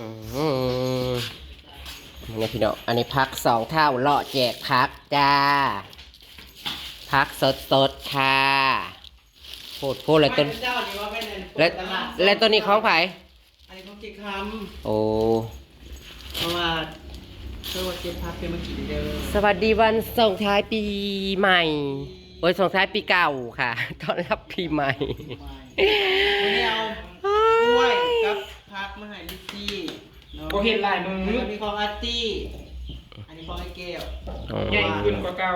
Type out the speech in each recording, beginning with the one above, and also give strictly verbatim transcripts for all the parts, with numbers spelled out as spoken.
อืมนี่พี่น้อง อันนี้ผักสองเฒ่าเลาะแจกผักจ้า ผักสดๆค่ะ โพดโพดเลยต้น เจ้านี่ว่าเป็น และ ตลาด และต้นนี้ของไผ อันนี้ของเจ๊คำ โอ้ เพราะว่าเพื่อว่าเก็บผักเป็นมากินเด้อ สวัสดีวันส่งท้ายปีใหม่ โอ้ย ส่งท้ายปีเก่าค่ะ ต้อนรับปีใหม่ วันนี้เอากล้วยกับผักมาให้ลิซซี่เนาะ บ่เห็นหลายมื้อ อันนี้ของอาร์ตี้ อันนี้ของไอ้แก้ว อ๋อ ใหญ่ขึ้นกว่าเก่า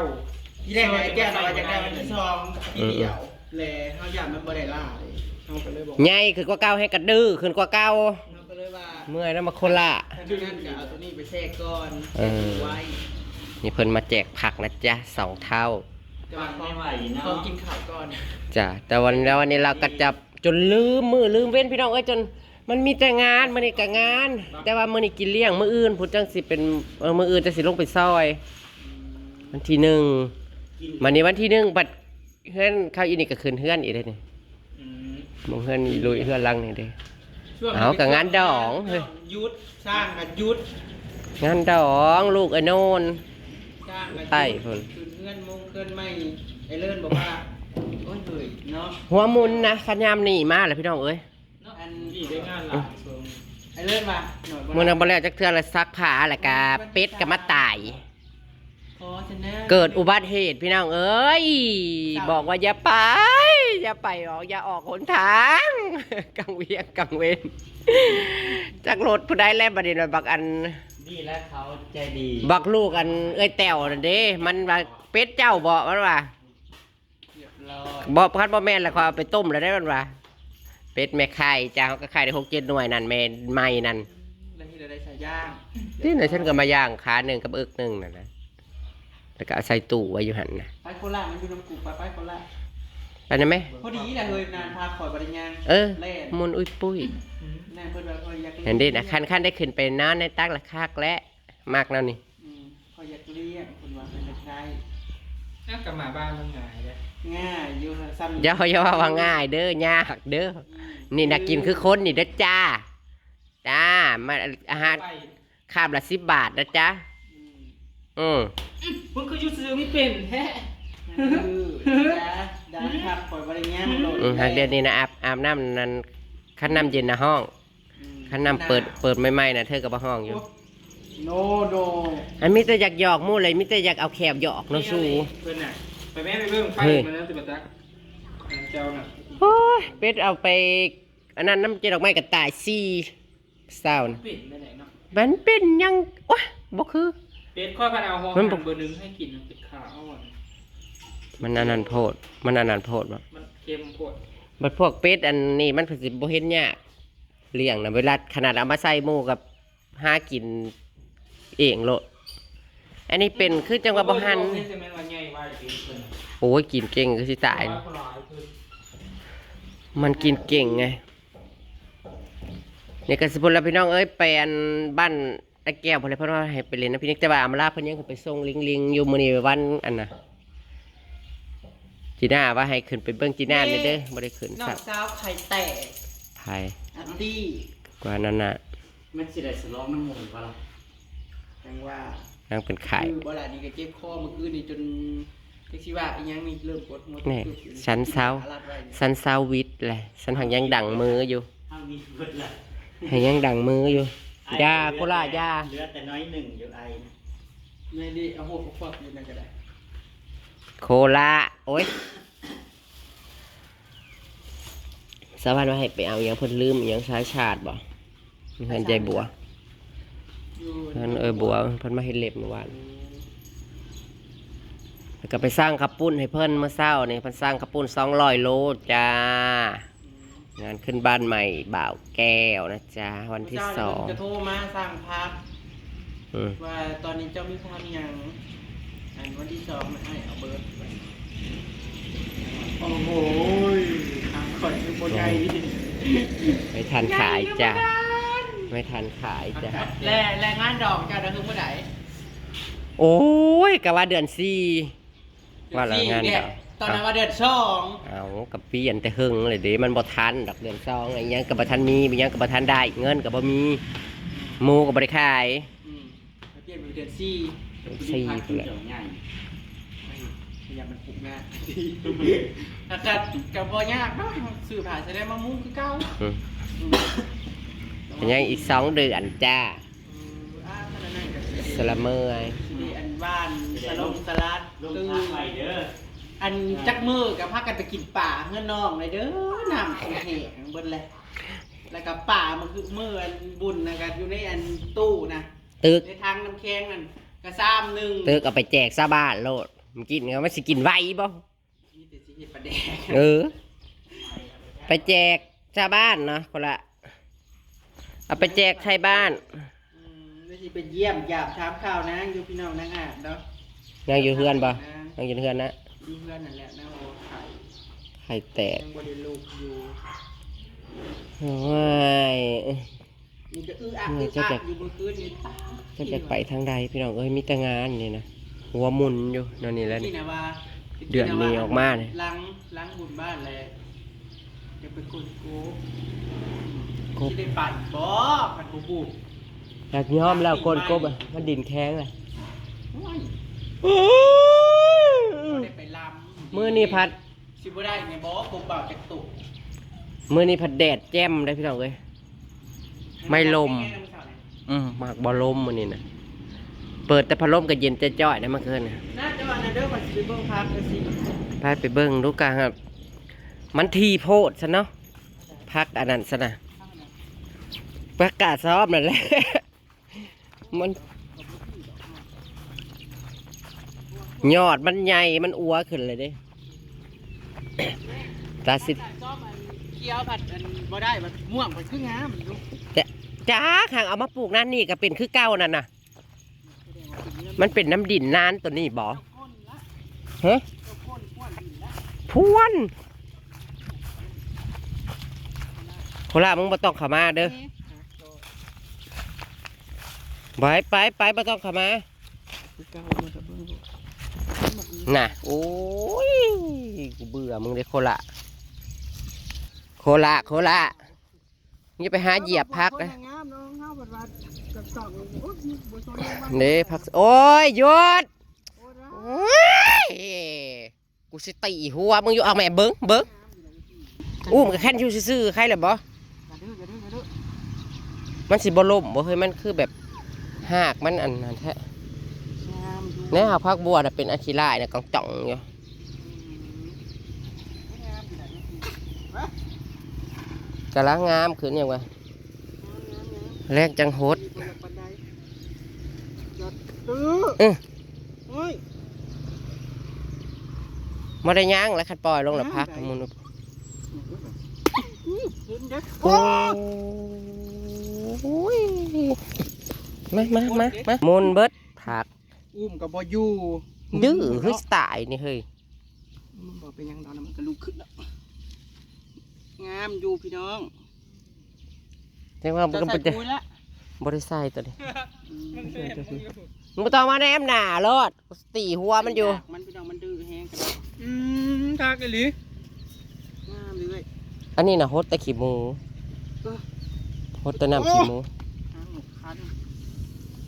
ที่แรกไอ้แก้วเราอยากได้วันที่สองทีเดียว และเขาอยากมันบ่ได้หลายเขาก็เลยบอก ใหญ่ขึ้นกว่าเก่า ให้กระดื้อขึ้นกว่าเก่า เขาก็เลยว่า เมื่อยแล้วมาโคล่า ถ้าอย่างนั้นก็เอาตัวนี้ไปแช่ก่อน เออ ไว้ นี่เพิ่นมาแจกผักนะจ๊ะ สองเฒ่า จะวางไม่ไหวเนาะ เขากินข้าวก่อน จ้ะ แต่วันแล้ววันนี้เราก็จะจนลืมมื้อลืมเว้นพี่น้องเอ้ย จนมันมีแต่งาน มื้อนี้ก็งาน แต่ว่ามื้อนี้กินเลี้ยง มื้ออื่นพุ้นจั่งสิเป็น เออ มื้ออื่นจั่งสิลงไปซอย วันที่หนึ่ง มื้อนี้วันที่หนึ่ง บัดเฮือนเขาอีนี่ก็ขึ้นเฮือนอีกเลยนี่ อืม มองเฮือนอีลุยเฮือนหลังนี่เด้ ช่วงนี้ เอากับงานดองเฮ้ย หยุด สร้างก็หยุด งานดองลูกไอ้โนน สร้างก็หยุด ใต้พุ่น ขึ้นเฮือนมงเฮือนใหม่ ไอ้เลินบอกว่า โอ้ยเฮ้ยเนาะ หัวหมุนนะ คันยามนี่มาแล้วพี่น้องเอ้ย เนาะ อัน นี่ได้งานหลายช่วง ไอ้เลินว่าหน่อยบ่ มื้อนั้นบ่แล้วจักเทื่อละ ซักผ้าแล้วก็เป็ดก็มาตาย ขอชนะ เกิดอุบัติเหตุพี่น้องเอ้ย ครับ บอกว่าอย่าไป อย่าไปออก อย่าออกหนทาง กังเวียงกังเวน จักรถผู้ใดแล้วบัดนี้นะ บักอัน ดีแล้วเขาใจดี บักลูกอันเอ้ยแต้วนั่นเด้ มันว่าเป็ดเจ้าบ่ มันว่า เรียบร้อย บ่ คันบ่แม่นแล้วเขาเอาไปต้มแล้วได้ มันว่า เป็ดแม่ไข่จ้า เขาก็ไข่ได้หกเจ็ดหน่วยนั่น แม่ใหม่นั่น แล้วที่เราได้ใส่ย่าง ที่ไหนฉันก็มาย่างขาหนึ่งกับเอิกหนึ่งนั่นนะ แล้วก็เอาใส่ตู้ไว้อยู่หั่นนะ ไปโคราชมันอยู่น้ำกู ไป ไปโคราช ไปนะแม่ พอดีแหละเฮ้ย นานพาข่อยบ่ได้ย่าง เออ แล่น มุนอุ้ยปุ้ย แน่เพิ่นว่าข่อยอยาก เห็นดินะ คัน คันได้ขึ้นไปนอนในตักละคักและ มากแล้วนี่ อืม ข่อยอยากเลี้ยง เพิ่นว่าเพิ่นอยากได้ น่ากลับมาบ้านมันง่ายเลย ง่ายอยู่ ซ้ำ อย่า อย่าว่าว่าง่ายเด้อ ยากเด้อ อืม นี่นะ กินคือคนนี่เด้อจ้า จ้า มา อาหาร ไป คาบละสิบบาทนะจ๊ะ อืม อืม มึงคืออยู่ซื่อไม่เป็นแท้ คือ จ้า ได้ครับ ข่อยบ่ได้ย่างโลด อืม หากเดี๋ยวนี้นะ อาบ อาบน้ำนั่น คันน้ำเย็นนะฮ้อง อืม คันน้ำเปิด เปิดใหม่ๆนะ เธอก็บ่ฮ้องอยู่ โอ้ no no อันมีแต่อยากหยอกหมู่เลย มีแต่อยากเอาแคบหยอกเนาะสู เพิ่นน่ะ ไปแม่ไปเบิ่งไฟ เฮ้ย มันนะสิบ่จัก อันเจ้าน่ะ โอ้ย เป็ดเอาไป อันนั้นน้ำเจดอกไม้ก็ตายสี่ เศร้านะ เป็นได้ไหนเนาะ มันเป็นหยัง โอ๊ย บ่คือ เป็ดข้อยพันเอาหัว มันบ่ หันเบอร์หนึ่งให้กิน เป็ดขาอ่อน มันอันนั้นโพด มันอันนั้นโพดบ่ มันเค็มโพด บัดพวกเป็ดอันนี้มันสิบ่เห็นยาก เลี้ยงนะ เวลาขนาดเอามาใส่หมู่กับหากินเองโลด อันนี้เป็นคือจังว่าบ่หัน โอ้ย ใช่ไหมว่าใหญ่ไวเกินเกิน โอ้ย กินเก่งคือสิตาย ร้อยกว่าร้อยคือ มันกินเก่งไง นี่ก็สิพูดแล้วพี่น้องเอ้ย ไปอันบ้านไอ้แก้วเพิ่นเลย เพิ่นว่าให้ไปเล่นนะพี่นิก แต่ว่าอำมาลาเพิ่นยังไปส่งลิงๆอยู่ มื้อนี้วันอันน่ะ จีน่าว่าให้ขึ้นไปเบิ่งจีน่าเลยเด้อ บ่ได้ขึ้น น้อง ซ้ำ สาวไข่แตก ไผ อัตตี้ กว่านั้นน่ะ มันสิได้สลองน้ำมูกบ่ล่ะ จังว่า นางเป็นไข้ คือบ่ล่ะ นี่ก็เจ็บคอเมื่อคืนนี่จนจักสิว่าอีหยังนี่ เริ่มปวดหัว นี่ ตึบๆอยู่ ฉันเศร้า ขาลัดไว้นี่ ฉันเศร้าวิทย์แหละ ฉันหักยังดังมืออยู่ เฮามีเบิดละ หักยังดังมืออยู่ ไอ ยา เหลือ โคลา แต่ ยา เหลือแต่น้อยหนึ่งอยู่ไอนะ นี่ดิ เอาหัวควักๆอยู่นั่นก็ได้ โคลา โอ๊ย สาวบ้านว่าให้ไปเอาอิหยัง เพิ่นลืมอิหยัง สายชาร์จบ่ มีเฮือนยายบัว อยู่ เฮือนเอ้ยบัว เพิ่นมาเฮ็ดเล็บเมื่อวาน แล้วก็ไปสั่งข้าวปุ้นให้เพิ่นเมื่อเช้านี่ เพิ่นสั่งข้าวปุ้นสองร้อยโลจ้า งานขึ้นบ้านใหม่บ่าวแก้วนะจ๊ะ วันที่สอง เพิ่นก็โทรมาสั่งผัก อืม ว่าตอนนี้เจ้ามีผักหยัง อันวันที่สองนะ ให้เอาเบิด โอ้โหย ทางข่อยคือบ่ใหญ่ ไม่ทันขายจ้ะ ไม่ทันขายจ้ะ และ และงานดองเจ้าน่ะคือมื้อใด โอ้ย กะว่าเดือนสี่ ว่าแล้วงานดอง ตอนนั้นว่าเดือนสอง เอา กะเปลี่ยนแต่เฮิงเลยเด้ มันบ่ทันดอกเดือนสอง อิหยังกะบ่ทันมี อิหยังกะบ่ทันได้ เงินกะบ่มี หมูก็บ่ได้ขาย อืมไปเปลี่ยนเป็นเดือนสี่ สี่ พัก พุ่นแหละ เดี๋ยวง่าย พยายามมันปลูกง่าย อากาศก็บ่ยากเนาะ ซื้อผ้าใส่ได้มะม่วงคือเก่า อืม อืม ยังอีกสองเดือนจ้า เอออ่าขนาดนั้นก็สิ สละเมอย สิได้อันบ้านสลงสลัด ลงทางไปเด้อ อันจักมือกับพากันไปกินป่าเฮือนน้องเลยเด้อ น้ำแห้งเบิดเลย แล้วก็ป่ามันคือมืออันบุญนะครับ อยู่ในอันตู้นะ ตึก ในทางน้ำแข็งนั่นกระซ้ำหนึ่ง ตึกเอาไปแจกชาวบ้านโลด มันกินเขามันสิกินไหวบ่ นี่แต่สิเห็ดปลาแดก เออ ไปแจกชาวบ้านเนาะคนละ เอาไปแจกไทยบ้าน อืมแล้วสิไปเยี่ยมยามถามข่าวนางอยู่พี่น้องนางอาบเนาะ นางอยู่เฮือนบ่ นางอยู่เฮือนนะ อยู่เฮือนนั่นแหละนางโอ้ไข่ ไข่แตก ยังบ่ได้ลูกอยู่ โอ้ย นี่ก็อื้ออัก เนี่ย อื้ออัก จะ อยู่เมื่อคืนนี่ตาย จะจะไปทางใดพี่น้องเอ้ย มีแต่งานนี่นะ หัวหมุนอยู่แนวนี้แหล้ว นี่นะว่า เดือนนี้ออกมาเนี่ย ล้างล้างบุญบ้านเลยจะไปกดโก กบ ที่ได้ไปบ่พันบุบุ อยากยอมแล้วก้นกบอะมันดินแข็งเลย โอ้ย โอ้ย บ่ได้ไปลำ มื้อนี้พัด สิบ่ได้ไงบ่กบเบาจากตุก มื้อนี้พัดแดดแจ่มได้พี่น้องเอ้ย ไม่ลม อืมมากบ่ลมมื้อนี้นะ เปิดแต่พัดลมก็เย็นจ้อยๆนะเมื่อคืนนะ น่าจะว่าในเด้อมันสิไปเบิ่งพักเลยสิ ไปไปเบิ่งดูกันครับ มันทีโพดซะเนาะ พักอันนั้นซะนะ ประกาศซ้อมนั่นแหละ มัน ยอดมันใหญ่ มันอัวขึ้นเลยเด้ ตาสิ ซ้อมอันเขียวผัดอันบ่ได้ผัดม่วงผัดคืองามอยู่ จ้าจ้าหางเอามาปลูกนั่นนี่ก็เป็นคือเก่านั่นน่ะ มันเป็นน้ำดินนานตัวนี้บ่ ก้นละ ฮะ ก้นก้นดินละ พวน โคราชมึงบ่ต้องเข้ามาเด้อ ไปไปไปบ่ต้องเข้ามา เก่ามากับเบิ่ง น่ะ โอ้ย กูเบื่อมึงเด้โคราช โคราช โคราช มึงจะไปหาเหยียบพักนะ งามน้องเฮาบัดว่ากับสองโอ้ยบ่สน เด้พัก โอ้ย หยุด โอ้ย กูสิตีหัวมึงอยู่ เอาแม่เบิ่งเบิ่งอุ้มกับแค่นอยู่ซื่อๆใครเลยบ่ อย่าดื้ออย่าดื้ออย่าดื้อ มันสิบ่ล้มบ่เฮ้ย มันคือแบบหากมันอันนั้นแท้ งามอยู่ แน่หาผักบัวน่ะเป็นอันขี้ลายน่ะกองจ่องอยู่ งามอยู่ไหน กำลังงามขึ้นยังวะ แรงจังหด ปันไดยอดตื้อ เอ้ย เฮ้ย บ่ได้ย่างแล้วคันปล่อยลงแล้วพัก ได้ มัน เห็นเด้อ โอ้ย มามามามามุนเบิดผัก อุ้มกับบ่อยู่ ดื้อเฮ้ยตายนี่เฮ้ย มันบอกเป็นหยังดอกนะมันก็ลุกขึ้นแล้วงามอยู่พี่น้อง จังว่ามันก็ จะใส่ บ่ได้ ปุ๋ยละ บ่ได้ใส่ตัวนี้ อืม มึงบ่ต้องมาแนมหน้าโลดตีหัวมันอยู่ มันพี่น้องมันดื้อแฮงกัน อืมคักอีหลี งามเลย อันนี้น่ะหดแต่ขี้หมู เออ หดแต่น้ำขี้หมู ทางหมกคัน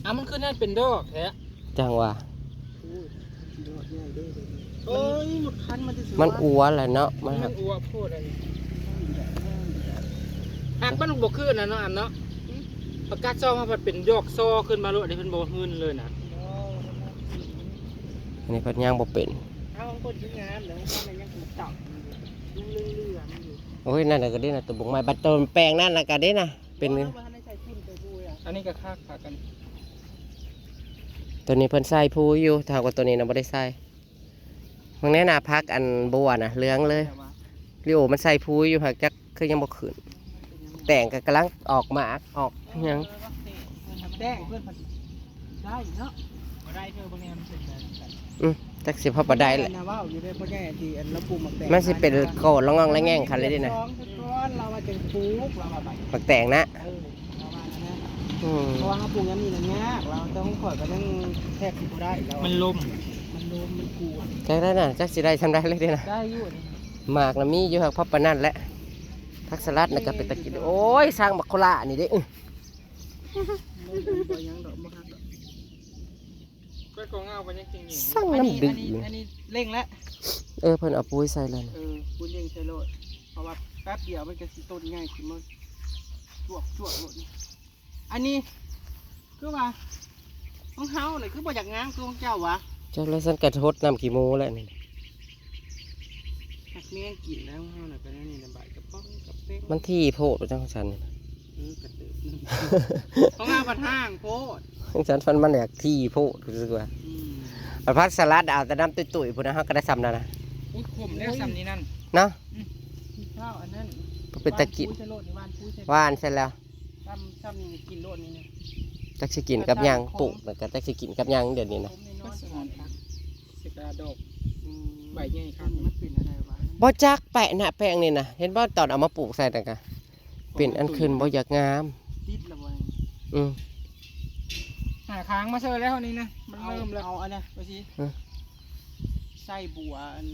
อ่ะมันคือนั่นเป็นดอกแท้ จังว่า โอ้ยยอดใหญ่เด้อ โอ้ยหมดคันมาที่สุด มันอัวแหละเนาะมัน มันอัวโพดอันนี้หากมันบ่คืออันนั้นเนาะอันเนาะประกาศซองมาผัดเป็นดอกซอขึ้นมาโลดนี่เพิ่นบ่หืนเลยนะ อันนี้เพิ่นย่างบ่เป็น เอาของคนที่งามแล้วมันยังถูกต้องยังเลื่อนๆอยู่ โอ้ยนั่นน่ะก็ได้นะตัวบกไม้บัดต้นแปลงนั่นน่ะก็ได้นะเป็น ว่ามันให้ใส่ทุนไปด้วยอ่ะ อันนี้ก็คักคักกัน ตัวนี้เพิ่นใส่ผู้อยู่เท่ากับตัวนี้นะบ่ได้ใส่ มึงแน่นาพักอันบัวนะเหลืองเลย แต่ว่า ลิโอมันใส่ผู้อยู่หากจักคือยังบ่ขึ้น แต่งก็กำลังออกหมากออกหยัง แดงเพื่อนผัดได้เนาะบ่ได้เธอบางแนวมันเป็นแบบ อืมจักสิพอปานใดแหละ นะว่าอยู่ได้บ่แน่ที่อันละปูหมากแดง มันสิเป็นโกนละง่องละแง่งคันเลยเด้นะ สองก้อนเรามาจังปลูกเรามาไป หมากแตงนะ เออเรามานะ อืม เพราะว่าเขาปลูกยังมีน้ำยากเราต้องคอยก็ยังแทบสิบ่ได้เรา มันลม มันลมมันกลัว จักได้น่ะจักสิได้ทำได้เลยเด้นะ ได้อยู่นี่ หมากน่ะมีอยู่ครับพอปานนั้นแหละผักสลัดน่ะก็เป็นตะกินโอ้ยสร้างบักโคล่านี่เด้อื้อ บ่หยังดอก บ่ฮักดอก ก็ของเงาก็ยังจริงๆ สั่ง อันนี้ น้ำดื่ อันนี้ ม อันนี้เร่งแล้ว เออเพิ่นเอาปุ๋ยใส่แล้ว เอ นี่ อ กูเร่งใส่โลด เพราะว่าแป๊บเดียวมันก็สิต้นใหญ่ขึ้นมาจวกจวกโลดนี่ อันนี้คือว่าของเฮาเลยคือบ่อยากงามคือของเจ้าวะ จักแล้วฉันกระทดน้ำขี้หมูแล้วนี่ หักแม่งกินแล้วของเฮาน่ะก็นั่นนี่นะใบกระป๋องกระเป๋ง มันที่โพดจังของฉันนี่ เออกระเติบหนึ่งของเฮาบัดห้างโพด ของฉันฟันมันอยากที่โพดรู้สึกว่า อืม เอาผักสลัดเอาแต่น้ำตุ้ยๆพุ่นนะเฮาก็ได้ซ้ำนั่นนะ อุ้ยขมแล้วซ้ำนี่นั่น เนาะ กินข้าวอันนั้น เป็นตะกิน วานปุ้ยใส่โลดนี่วานปุ้ยใส่ หวานใส่แล้ว ซ้ำซ้ำนี่กินโลดนี่นะ จักสิกินกับหยังปลูกแล้วก็จักสิกินกับหยังเดี๋ยวนี้นะ ผมนี่นอนสมองครับ เสกาดอก อืม ใบใหญ่ครับ มันเป็นอะไรวะ บ่จักแปะนะแป้งนี่นะเห็นบ่ตอนเอามาปลูกใส่นั่นกะเป็นอันขึ้นบ่อยากงาม ติดละวัน อืม หาค้างมาเซอร์แล้วนี่นะมัน เอา เริ่มแล้ว เอาอันนั้นไปสิ เออ ใส่บัวอัน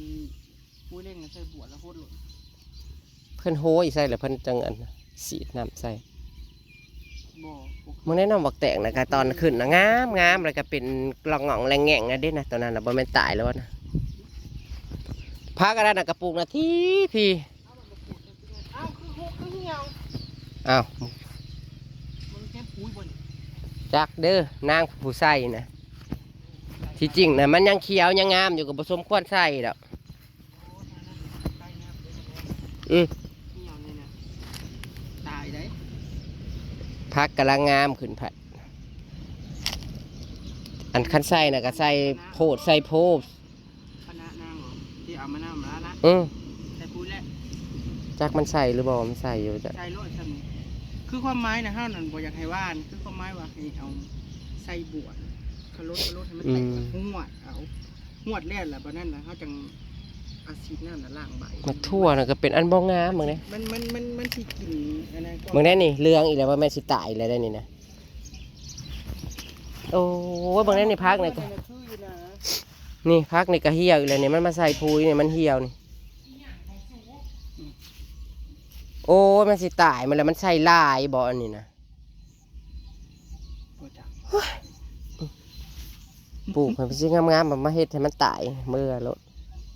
ปุ้ยเร่งใส่บัวแล้วโคตรหล่น เพิ่นโฮยใส่แล้วเพิ่นจังอันสีดน้ำใส่ บ่ มื้อนี้น้ำบักแตงนะกะตอนขึ้นนะงามงามแล้วก็เป็นหล่องหล่องแหล่งแหล่งนะเด้นะตอนนั้นนะบ่แม่นตายแล้วนะผักอันนั้นนะกะปลูกนะที่พี่ เอ้าคือฮุกคือเหี่ยว อ้าว มันแค่ปุ้ยบน จักเด้อนางผู้ใส่นะที่จริงนะมันยังเขียวยังงามอยู่ก็บ่สมควรใส่ดอกอืม เหี่ยวนี่นะตายได้ ผักกำลังงามขึ้นผัด อันคันใส่นะก็ใส่โพดใส่โพด คณะนางเหรอที่เอามาน้ำมาละ อืม ใส่ปุ้ยแหละ จักมันใส่หรือบ่มันใส่อยู่จ้ะ ใส่โลดซ้ำนี่คือความหมายนะเฮานั่นบ่อยากให้หว่านคือความหมายว่าให้เอาใส่บัวขะลดขะลดให้มันแตก อืม หวดเอาหวดแล้วล่ะบัดนั้นน่ะเฮาจังเอาสีดน้ำน่ะล้างใบ มาทั่วนะก็เป็นอันบ่งามมึงเนี่ย มันมันมันมันสิกินอันนั้นก็ มึงได้นี่เหลืองอีกแล้วว่าแม่นสิตายอีกแล้วได้นี่นะโอ้ยมึงได้นี่ผักนี่ก็ คืออยู่นะ นี่ผักนี่ก็เหี่ยวอีกแล้วนี่มันมาใส่ปุ๋ยนี่มันเหี่ยวนี่โอ้ยมันสิตายมันแล้วมันใส่หลายบ่อันนี้นะ บ่จัก ปลูกให้มันสิงามๆมันมาเฮ็ดให้มันตายเมื่อโลด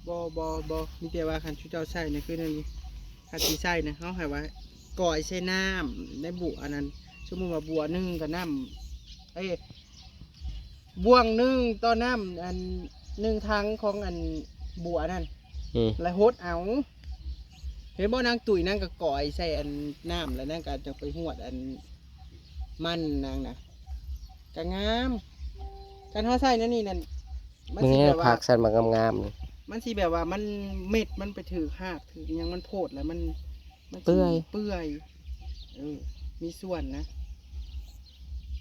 บ่บ่บ่มีแต่ว่าคันชุเจ้าใส่นี่คือนั่นนี่คันสิใส่นะเฮาให้ว่าก่อยใส่น้ำในบัวอันนั้นสมมุติว่าบัวหนึ่งกับน้ำเอ้ยบ่วงหนึ่งต่อน้ำอันหนึ่งถังของอันบัวนั่น อืม แล้วหดเอา เห็นบ่นางตุ๋ยนางก็ก่อยใส่อันน้ำแล้วนางก็จะไปหวดอันมันนางนะก็งามการเฮาใส่นั่นนี่นั่นมัน นี่ สิ ไง แบบว่า ผักสันมางามๆนี่ มันสิแบบว่ามันเม็ดมันไปถือหากถืออิหยังมันโพดแล้วมันมันสิ เปื่อย เปื่อยเออ มีส่วนนะ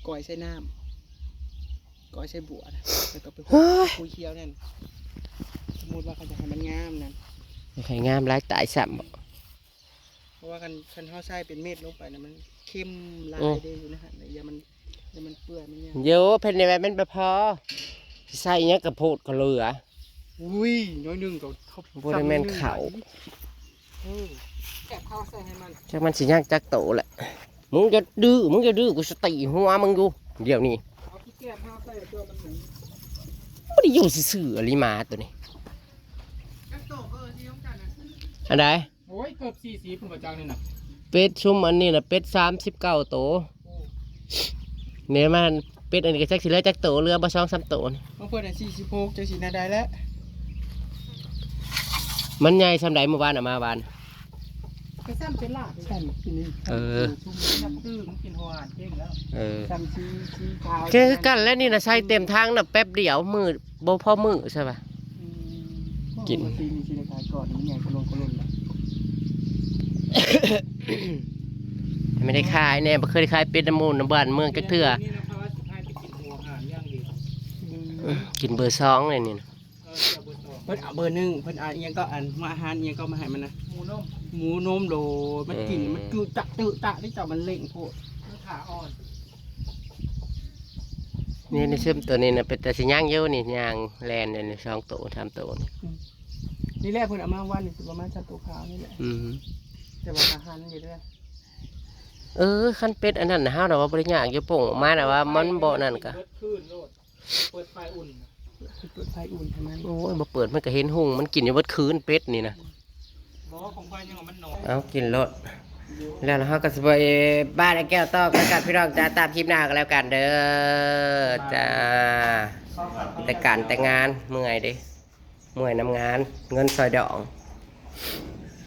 ก่อยใส่น้ำก่อยใส่บัวนะแล้วก็ไป เฮ้ย คุยเคี้ยวนั่นสมมติว่าเขาจะให้มันงามนั่น ใครงามหลายตายซ้ำบ่ เพราะว่าคันคันเขาใส่เป็นเม็ดลงไปนะมันเข้มหลาย อืม เด้อยู่นะฮะอย่ามันอย่ามันเปื่อยมันเนี่ย โยเพิ่นนี่แหละมันบ่พอใส่หยังกะโพดกะเหลือ อุ้ยน้อยหนึ่งก็เขา บ่ได้แม่นเขา เออแกะข้าวใส่ให้มัน จักมันสิย่างจักโตแหละ มึงจะดื้อ มึงจะดื้อ กูสติหัวมึงอยู่ เดี๋ยวนี้ เอาขี้แกะข้าวใส่ตัวมันหนึ่ง บ่ได้อยู่ซื่อๆอหลีหมาตัวนี้ จักโตเออที่ต้องการนะ อันใด โอ้ยเกือบสี่สิบผมประจังนี่นะ เป็ดชุมอันนี้นะเป็ดสามสิบเก้าโต เนี่ยมันเป็ดอันนี้ก็จักสิเหลือจักโต เหลือบ่สองสามโตนี่ ของเพื่อนสี่สิบหกจังสีนาได้แล้ว มันใหญ่ส่ำใดเมื่อวานน่ะมาวาน ก็ซ้ำเป็นลาบซ้ำกินนี่ เออ ชุ่มน้ำตื้มกินหัวเก่งแล้ว เออ ซ้ำสีสีขาว คือกันแล้วนี่นะใส่เต็มถังน่ะแป๊บเดียวมือบ่พอมือใช่ปะ อืม กิน ปกติมีสีขายก่อนมันใหญ่กระโลนกระโลนแล้ว ไม่ได้ขายแน่บ่เคยขายเป็ดน้ำมูลน้ำบ้านเมืองจักเทื่อ นี่นะเพราะว่าสุดท้ายไปกินหัวอาหารอย่างเดียว อืม อืมกินเบอร์สองเลยนี่นะ เออเดี๋ยวเบอร์สอง เพิ่นเอาเบอร์หนึ่งเพิ่นเอาอิหยังก็อันมาอาหารอิหยังก็มาให้มันนะ หมูนุ่ม หมูนมโหลมันกินมันจุจะจุจะที่เจ้ามันเล่งโพด มันขาอ่อน นี่ในเชื่อมตัวนี้นะเป็นแต่สิย่างเยอะนี่ย่างแลนเนี่ยนี่สองโตสามโตนี่ นี่แหละเพิ่นเอามาวันนี้สิประมาณสามตัวขาวนี่แหละ อืม แต่ว่าอาหารอยู่เด้อ เออ คันเป็ดอันนั้นนะ เฮาน่ะว่าบ่ได้ยากอยู่ ป้งออกมาน่ะว่ามันบ่นั่นกะ เปิดคืนโลด เปิดไฟอุ่น เปิดไฟอุ่นให้มัน โอ้ย บ่เปิดมันก็เห็นหุง มันกินอยู่เบิดคืน เป็ดนี่นะ บอกของไฟยังว่ามันหนอน เอากินโลด แล้วเฮาก็สิไปบ้านไอ้แก้วต่อกันกับพี่น้องจ้า ตามคลิปหน้ากันแล้วกันเด้อจ้า แต่การแต่งานเมื่อยเด้ เมื่อยนำงาน เงินซอยดอง